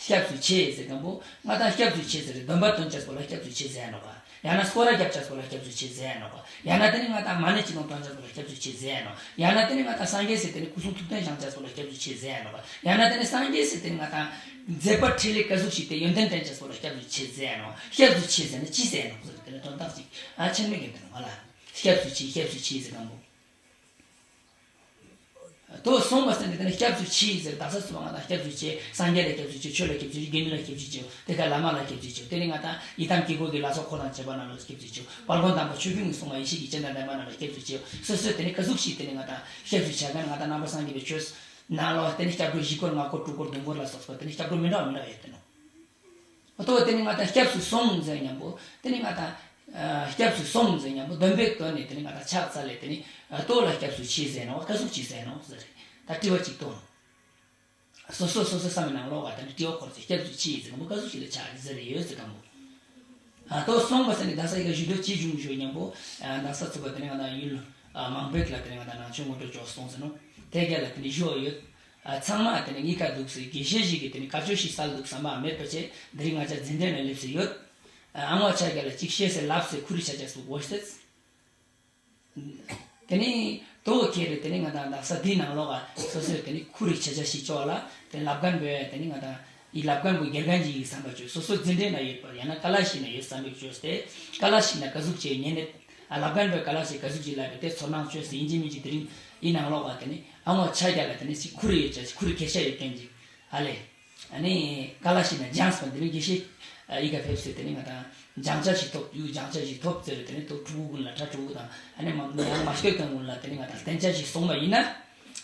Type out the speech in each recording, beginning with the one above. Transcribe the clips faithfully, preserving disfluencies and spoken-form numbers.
སྐྱབས་སུ་མཆི་ཟེར་མཁན་པོ་ང་དང་སྐྱབས་སུ་མཆི་ཟེར་རེ་སྡོམ་པ་བཏོན་ཅེས་པོ་ལ་སྐྱབས་སུ་མཆི་ཟེར་ནོག་པ། ཡང་ན་སྐོར་ར་རྒྱབ་ཅེས་པོ་ལ་སྐྱབས་སུ་མཆི་ཟེར་ནོག་པ། ཡང་ན་དེ་ནི་ང་དང་མ་ཎི་ཅི་དང་བཏོན་ཅེས་པོ་ལ་སྐྱབས་སུ་མཆི་ཟེར་ནོག། ཡང་ན་དེ་ནི་ང་དང་སངས་རྒྱས་སི་དེ་ནི་སྐུ་གསུང་ཐུགས་རྟེན་བཞེངས་ཅེས་པོ་ལ་སྐྱབས་སུ་མཆི་ཟེར་ནོག་པ། ཡང་ན་དེ་ནི་སངས་རྒྱས་སི་དེ་ནི་ང་དང་མཛད་པ་འཕྲིན་ལས་ཀ་ཟུག་ཅིག་དེ་ཡོན་ཏན་དྲན་ཅེས་པོ་ལ་སྐྱབས་སུ་མཆི་ཟེར་ནོག། སྐྱབས་སུ་མཆི་ཟེར་ན་ཅི་ཟེར་ནོག་ཟེར་དེ་ནི་དོན་དག་ཅིག་ཨ་ཆེན་མོ་ཡོད་དེ་ནོག་ང་ལ། སྐྱབས་སུ་མཆི་སྐྱབས་སུ་མཆི་ཟེར་མཁན་པོ། དོ་སོང་བ་ཟེར་ནས་དེ་ནི་སྐྱབས་སུ་མཆི་ཟེར་དག་ས་སུ་བ་ང་དང་སྐྱབས་སུ་མཆི། སངས་རྒྱས་ལ་སྐྱབས་སུ་མཆི། ཆོས་ལ་སྐྱབས་སུ་མཆི། དགེ་འདུན་ལ་སྐྱབས་སུ་མཆི། དེ་ཀ་བླ་མ་ལ་སྐྱབས་སུ་མཆི། དེ་ནི་ང་དང་ཡི་དམ་དཀྱིལ་འཁོར་གྱི་ལྷ་ཚོགས་འཁོར་དང་བཅས་པ་རྣམས་ལ་སྐྱབས་སུ་མཆི། དཔལ་མགོན་དམ་པ་ཆོས་སྐྱོང་གི་སྲུང་མ་ཡེ་ཤེས་ཀྱི་སྤྱན་དང་ལྡན་པ་རྣམས་ལ་སྐྱབས་སུ་མཆི། སོ་སོས་དེ་ནི་ཀ་ཟུག་ཅིག་དེ་ནི་ང་དང་སྐྱབས་སུ་མཆི་ཁན་ང་དང་ནང་པ་སངས་རྒྱས་པའི་ཆོས་ནང་ལོགས་དེ་ནི་སྐྱབས་འགྲོ་བཞི་སྐོར་ལྔ་སྐོར་དྲུག་སྐོར་བདུན་སྐོར་ལ་སོགས་པ་དེ་ནི་སྐྱབས་འགྲོ་མི་འདྲ་བ་མི་འདྲ་བ་ཡོད་དེ་ནོག། འོ་དོ་དེ་ནི་ང་དང་སྐྱབས་སུ་སོང་ཟེར་མཁན་པོ་དེ་ནི་ང་དང་ཨ་སྐྱབས་སུ་སོང་ཟེར་མཁན་པོ་སྡོམ་པའི་དོན་ནི་དེ་ནི་ང་དང་ཕྱག་འཚལ་ལེ་དེ་ནི་ཨ་དོ་ལ་སྐྱབས་སུ་མཆི་ཟེར་ནོག། ཀ་ཟུག་ཅིག་ཟེར་ནོག་ཟེར་ད་དྲི་བ་ཅིག་གཏོང་། སོ་སོ་སོ་སོ་བསམ་པའི་ནང་ལོགས་ཀ་དེ་ནི་དྲི་བ་འཁོར་ཏེ་སྐྱབས་སུ་མཆི་ཟེར་མཁན་པོ་ཀ་ཟུག་ཅིག་ལ་ཕྱག་ཟེར་ཡོད་ཟེར་མཁན་པོ། ཨ་དོ་སོང་བ་ཟེར་ནི་དག་ས་ཡི་ག་ཞུ་དོ་ཅི་བྱུང་ཞུ་མཁན་པོ་ཨ་དག་ས་ཚུགས་པ་དེ་ནི་ང་དང་ཡུལ་ཨ་མང་པོ་ལ་དེ་ནི་ང་དང་ནང་ཆོས་ངོ་སྤྲོད་ཅོ་སོང་ཟེར་ནོག། དེ་ག་ལ་དེ་ནི་ཞུ་ཡོད། ཨ་ཚང་མ་དེ་ནི་གཉིས་ཀ་འདུག་སེ་དགེ་བཤེས་ཞིག་གིས་དེ་ནི་བཀའ་ཆོས་ཤིག་སལ་འདུག་བསམ་པ་མེད་པ་ཆེ་དེ་རིང་ང་ཅག་འཛིན་གྲྭ་ན་སླེབས་སེ་ཡོད། ཨ་ཨང་བ་ཆ་ག་ལ་ཅིག་བཤད་སེ་ལབ་སེ་ཁུ་རི་ཆ་ཆ་སུ་གོ་ཤེས། དེ་ནི་དོ་ཁེ་རེ་དེ་ནི་ང་དང་དག་ས་དེའི་ནང་ལོགས་ཀ་སོ་སོས་དེ་ནི་ཁུ་རི་ཆ་ཆ་ཞིག་ཅོ་ལ་དེ་ལབ་མཁན་པོ་དེ་ནི་ང་དང་ཡི་ལབ་མཁན་པོ་དགེ་རྒན་ཅིག་ཡིན་བསམ་པ་ཅོས། སོ་སོ་འཛིན་གྲྭ་ན་ཡོད་པ་ཡང་ན་ཀ་ལ་ཤི་ན་ཡོད་བསམ་པ་ཅོས་ཏེ་ཀ་ལ་ཤི་ན་ཀ་ཟུག་ཅིག་ཉན་ནས་ཨ་ལབ་མཁན་པོས་ཀ་ལ་ཤི་ཀ་ཟུག་ཅིག་ལབ་པས་དེ་ཚོར་སྣང་ཅོས་ཏེ་ཡིན་གཅིག་མིན་གཅིག་དེ་རིང་ཡི་ནང་ལོགས་ཀ་དེ་ནི་ཨང་བ་ཆ་ག་ལ་དེ་ནི་ཅིག་ཁུ་རི་ཡོད་ཆ་ཁུ་རི་ཁེ་ཤ་ཡོད་མཁན་ཅིག་ཨ་ལེ། ཨ་ནི་ཀ་ལ་ཤི་ན་སྦྱངས་པ་འདི་རིང་དགེ་བཤེས་ཨ་ཡི་ག་ཕེབས་སེ་དེ་ནི་ང་དང་སྦྱང་ཆ་ཞིག་ཐོབ་ཡུལ་སྦྱང་ཆ་ཞིག་ཐོབ་ཟེར་དེ་ནི་ཐོབ་ཕྲུ་གུ་ཀུན་ལ་ཕྲུ་གུ་དང་ཨ་ནི་མ་མ་མ་སྐྱོད་མཁན་ཀུན་ལ་དེ་ནི་ང་དང་བསྟན་ཆ་ཞིག་སོང་བ་ཡིན་ན་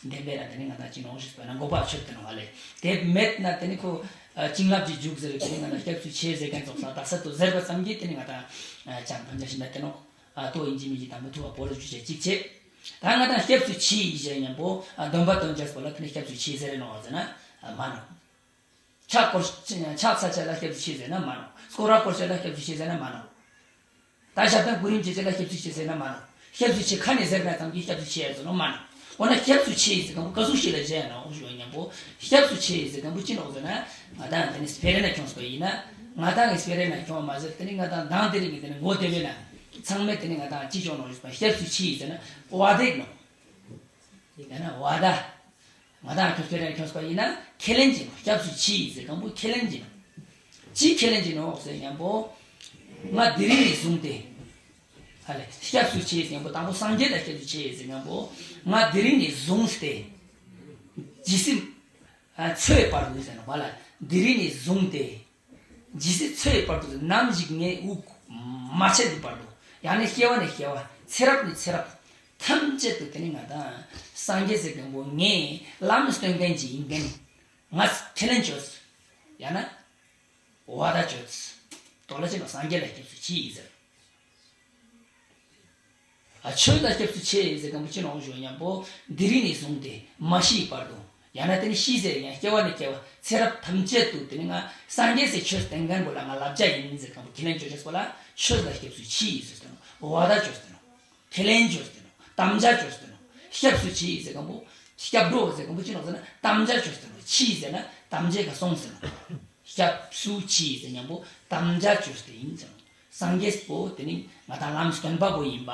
བདེན་པའི་རང་དེ་ནི་ང་དང་ཅི་ནོག་ཞུས་པ་ན་འགོ་པ་ཆོད་དེ་ནོག་ཨ་ལེ། དེ་མེད་ན་དེ་ནི་ཁོ་ཨ་བྱིན་རླབས་ཀྱི་འཇུག་ཟེར་དེ་ནི་ང་དང་སྐྱབས་སུ་མཆི་ཟེར་མཁན་ཙོགས་ལ་དག་ས་དུ་ཟེར་བ་ཙམ་གྱིས་དེ་ནི་ང་དང་ཨ་ཅང་ཕན་ཆ་ཞིག་མེད་དེ་ནོག། ཨ་དོ་ཡིན་གཅིག་མིན་གཅིག་དང་པོ་ཐུབ་པ་བོ་ལ་ཞུ་བྱ་གཅིག་བྱེད། ད་ང་དང་སྐྱབས་སུ་མཆི་ཡི་ཟེར་མཁན་པོ་ཨ་སྡོམ་པ་བཏོན་ཅེས་པོ་ལ་དེ་ནི་སྐྱབས་སུ་མཆི་ཟེར་རེ་ནོག་ཟེར་ན་ཨ་མ་ནོག། ཕྱག་སྐོར་ཕྱག་འཚལ་ཅེས་ལ་སྐྱབས་སུ་མཆི་ཟེར་ན་མ་ནོག། སྐོར་ར་སྐོར་ཅེས་ལ་སྐྱབས་སུ་མཆི་ཟེར་ན་མ་ནོག། ད་ཞབས་བརྟན་སྐུ་རིམ་བྱེད་ཅེས་ལ་སྐྱབས་སུ་མཆི་ཟེར་ན་མ་ནོག། སྐྱབས་སུ་མཆི་ཁ་ནས་ཟེར་ན་ཙམ་གྱིས་སྐྱབས་སུ་མཆི་ཡ་ཟེར་ནོག་མ་ནོག། འོ་ན་སྐྱབས་སུ་མཆི་ཟེར་མཁན་པོ་ཀ་ཟུག་ཞིག་ལ་བྱས་ནོག་ཞུ་བ་མཉམ་པོ། སྐྱབས་སུ་མཆི་ཟེར་མཁན་པོ་ཅི་ནོག་ཟེར་ན། ང་དང་དེ་ནི་སྤེ་ར་ན་ཁྱོངས་པ་ཡིན་ན། ང་དང་གི་སྤེ་ར་ན་ཁྱོངས་མ་ཟེར་དེ་ནི་ང་དང་དང་དེ་རིང་གི་དེ་ནི་ངོ་དེ་བས་ན། ཚང་མས་དེ་ནི་ང་དང་ཅི་ཁྱོངས་ནོག་ཞུས་པ་སྐྱབས་སུ་མཆི་ཟེར་ན་བ་དེག་ནོག། ཡིན་ན་བ་ད། ང་དང་ཁྱོངས་སྤེ་ར་ན་ཁྱོངས་པ་ཡིན་ན་ཁས་ལེན་གྱི་ནོག། སྐྱབས་སུ་མཆི་ཟེར་མཁན་པོ་ཁས་ལེན་གྱི་ནོག། ཅི་ཁས་ལེན་གྱི་ནོག་ཟེར་མཉམ་པོ། ང་དེ་རིང་ནས་བཟུང་སྟེ། ཨ་ལེ་སྐྱབས་སུ་མཆི་ཟེར་མཉམ་པོ་དང་པོ་སངས་རྒྱས་ལ་སྐྱབས་སུ་མཆི་ཟེར་མཉམ་པོ། ང་དེ་རིང་ནས་བཟུང་སྟེ། ཇི་སྲིད་ཨ་འཚོའི་བར་དུ་ཟེར་ནོག་བ་ལ། དེ་རིང་ནས་བཟུང་སྟེ། ཇི་སྲིད་འཚོའི་བར་དུ་ནམ་ཞིག་ངའི་དབུགས་མ་ཆད་པའི་བར་དུ། ཡང་ན་སྐྱེ་བ་ནས་སྐྱེ་བ་ཚེ་རབས་ནས་ཚེ་རབས་ཐམས་ཅད་དུ་དེ་ནི་ང་དང་སངས་རྒྱས་ཟེར་མཁན་པོ་ངའི་ལམ་སྟོན་མཁན་ཅིག་ཡིན་མཁན་ང་ཁས་ལེན་ཅོས། ཡང་ན་བ་ད་ཅོས། དོ་ལ་ཅི་ནོག་སངས་རྒྱས་ལ་སྐྱབས་སུ་མཆི་ཟེར། ཨ་ཆོས་ལ་སྐྱབས་སུ་མཆི་ཟེར་མཁན་པོ་ཅི་ནོག་ཞུ་མཉམ་པོ་འདི་རིང་ནས་བཟུང་སྟེ་མ་ཤིའི་བར་དུ། ཡང་ན་དེ་ནི་ཤི་ཟེར་ཡང་སྐྱེ་བ་ནས་སྐྱེ་བ་ཚེ་རབས་ཐམས་ཅད་དུ་དེ་ནི་ང་སངས་རྒྱས་སི་ཆོས་བསྟན་མཁན་པོ་ལ་ང་བསླབ་བྱ་ཡིན་ཟེར་མཁན་པོ་ཁས་ལེན་ཅོ་ཅེས་པོ་ལ་ཆོས་ལ་སྐྱབས་སུ་མཆི་ཟེར་ཏེ་ནོག། བ་ད་ཅོས་ཏེ་ནོག། ཁས་ལེན་ཅོས་ཏེ་ནོག། དམ་བཅའ་ཅོས་ཏེ་ནོག། སྐྱབས་སུ་མཆི་ཟེར་མཁན་པོ་སྐྱབས་འགྲོ་ཟེར་མཁན་པོ་ཅི་ནོག་ཟེར་ན་དམ་བཅའ་ཅོས་ཏེ་ནོག། མཆི་ཟེར་ན་དམ་བཅའ་ག་སོང་ཟེར་ནོག། སྐྱབས་སུ་མཆི་ཟེར་མཁན་པོ་དམ་བཅའ་ཅོས་ཏེ་ཡིན་ཟེར་ནོག། སངས་རྒྱས་པོ་དེ་ནི་ང་དང་ལམ་སྟོན་པ་པོ་ཡིན་པ།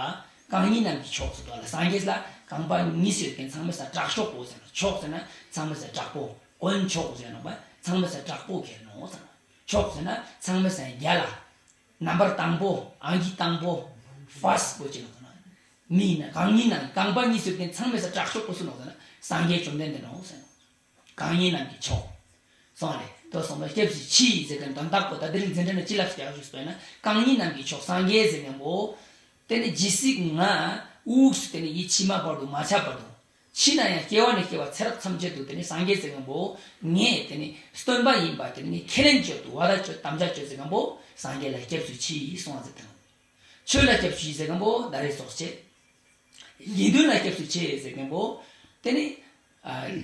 རྐང་གཉིས་རྣམས་ཀྱི་མཆོག་ཟེར་བ་ལ་སངས་རྒྱས་ལ་རྐང་པ་གཉིས་ཡོད་མཁན་ཚང་མའི་སང་དྲག་ཤོས་པོ་ཟེར་ན་མཆོག་ཟེར་ན་ཚང་མའི་སང་དྲག་པོ་དཀོན་མཆོག་ཟེར་ནོག་པ་ཚང་མའི་སང་དྲག་པོ་ཁེ་ནོག་ཟེར་ན་མཆོག་ཟེར་ན་ཚང་མའི་སང་རྒྱལ་ལ་ནམ་བར་དང་པོ་ཨང་ཀི་དང་པོ་ཕར་སི་པོ་ཅི་ནོག་ཟེར་ན་མི་ཡིན་ན་རྐང་གཉིས་རྣམས་རྐང་པ་གཉིས་ཡོད་མཁན་ཚང་མའི་སང་དྲག་ཤོས་པོ་སུ་ནོག་ཟེར་ན་སངས་རྒྱས་བཅོམ་ལྡན་འདས་ནོག་ཟེར་ནོག། རྐང་གཉིས་རྣམས་ཀྱི་མཆོག། སོང་ལེ། དོ་སོང་ལེ་སྐྱབས་སུ་མཆི་ཟེར་མཁན་དོན་དག་པོ་ད་དེ་རིང་འཛིན་གྲྭ་ན་ཅི་ལབ་ཀྱག་ཞུས་པ་ཡིན་ན་རྐང་གཉིས་རྣམས་ཀྱི་མཆོག་སངས་རྒྱས་ཟེར་མཁན་པོ། དེ་ནི་ཇི་སྲིད་ང་དབུགས་སུ་དེ་ནི་ཡིད་ཕྱི་མ་བར་དུ་མ་ཆད་བར་དུ། ཕྱི་ན་ཡང་སྐྱེ་བ་ནས་སྐྱེ་བ་ཚེ་རབས་ཐམས་ཅད་དུ་དེ་ནི་སངས་རྒྱས་ཟེར་མཁན་པོ། ངས་དེ་ནི་སྟོན་པ་ཡིན་པ་དེ་ནི་ངས་ཁས་ལེན་ཅོས་ཏེ་བ་ད་ཅོས་དམ་བཅའ་ཅོས་ཟེར་མཁན་པོ་སངས་རྒྱས་ལ་སྐྱབས་སུ་མཆི་སོང་བ་ཟེར་དང་། ཆོས་ལ་སྐྱབས་སུ་མཆི་ཟེར་མཁན་པོ་ད་རེས་སོགས་བྱེད། དགེ་འདུན་ལ་སྐྱབས་སུ་མཆི་ཟེར་མཁན་པོ། དེ་ནི། ཨ།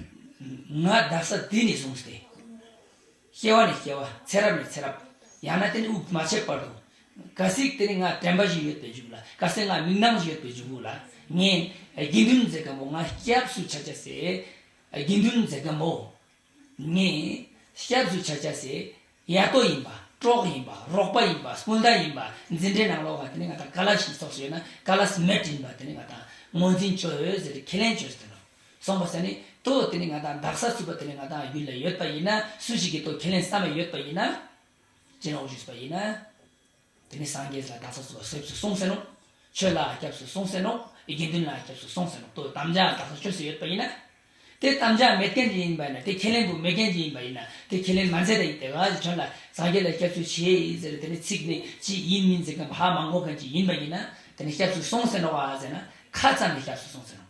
ང་དག་ས་དེ་ནས་བཟུང་སྟེ། སྐྱེ་བ་ནས་སྐྱེ་བ་ཚེ་རབས་ནས་ཚེ་རབས། ཡང་ན་དེ་ནི་དབུགས་མ་ཆད་བར་དུ། གལ་སྲིད་དེ་ནི་ང་དྲན་པ་ཞིག་ཡོད་པའི་འཇུག་ལ་གལ་སྲིད་ང་མིག་ནང་ཞིག་ཡོད་པའི་འཇུག་ལ་ངས་དགེ་འདུན་ཟེར་མཁན་པོ་ང་སྐྱབས་སུ་ཆ་ཆ་སེ། དགེ་འདུན་ཟེར་མཁན་པོ། ངས་ སྐྱབས་སུ་ཆ་ཅེས་སི་ཡ་ཏོ་ཨིན་པ། གྲོགས་ཨིན་པ། རོགས་པ་ཨིན་པ། སྤུན་ཟླ་ཨིན་པ། འཛིན་གྲྭའི་ནང་ལོགས་ཀ་ཏེ་ནེ་ང་དང་ཀ་ལ་ཤི་ཙོགས་སུ་ཡོད་ན་ཀ་ལ་སི་མེཊ་ཨིན་པ་ཏེ་ནེ་ང་དང་ངོས་འཛིན་ཅོ་ཡོད་ཟེར་ཏེ་ཁས་ལེན་ཅོས་ཏེ་ནོག་སོང་པ་ས་ནི་ཏོ་ཏེ་ནེ་ང་དང་དག་ས་ཚུག་པ་ཏེ་ནེ་ང་དང་རྒྱུད་ལ་ཡོད་པ་ཨིན་ན་སུ་ཞིག་གི་ཏོ་ཁས་ལེན་བསམ་པ་ཡོད་པ་ཨིན་ན། ཅི་ནོག་ཞུས་པ་ཨིན་ན། ཏེ་ནེ་སངས་རྒྱས་ལ་དག་ས་ཚུག་པ་སྐྱབས་སུ་སོང་ཟེར་ནོག་ཆོས་ལ་སྐྱབས་སུ་སོང་ཟེར་ནོག་དགེ་འདུན་ལ་སྐྱབས་སུ་སོང་ཟེར་ནོག་ཏོ་དམ་བཅའ་དག་ས་ཅོས་སེ་ཡོད་པ་ཨིན་ན། ཏེ་དམ་བཅའ་མེད་ཁན་ཅིག་ཨིན་པ་ཨིན་ན། ཏེ་ཁས་ལེན་པོ་མེད་ཁན་ཅིག་ཨིན་པ་ཨིན་ན། ཏེ་ཁས་ལེན་མ་མཛད་ད་ཡིན་ཏེ་ག་ཅི་ཁྱོད་ལ་སངས་རྒྱས་ལ་སྐྱབས་སུ་མཆི་ཟེར་ཏེ་ནི་ཚིག་ནི་ཅི་ཨིན་མིན་ཟེར་ཁན་ཧ་མ་གོ་ཁན་ཅིག་ཨིན་པ་ཨིན་ན། ཏེ་ནི་སྐྱབས་སུ་སོང་ཟེར་ནོག་པ་ཟེར་ན་ཁ་ཙམ་ནི་སྐྱབས་སུ་སོང་ཟེར་ནོག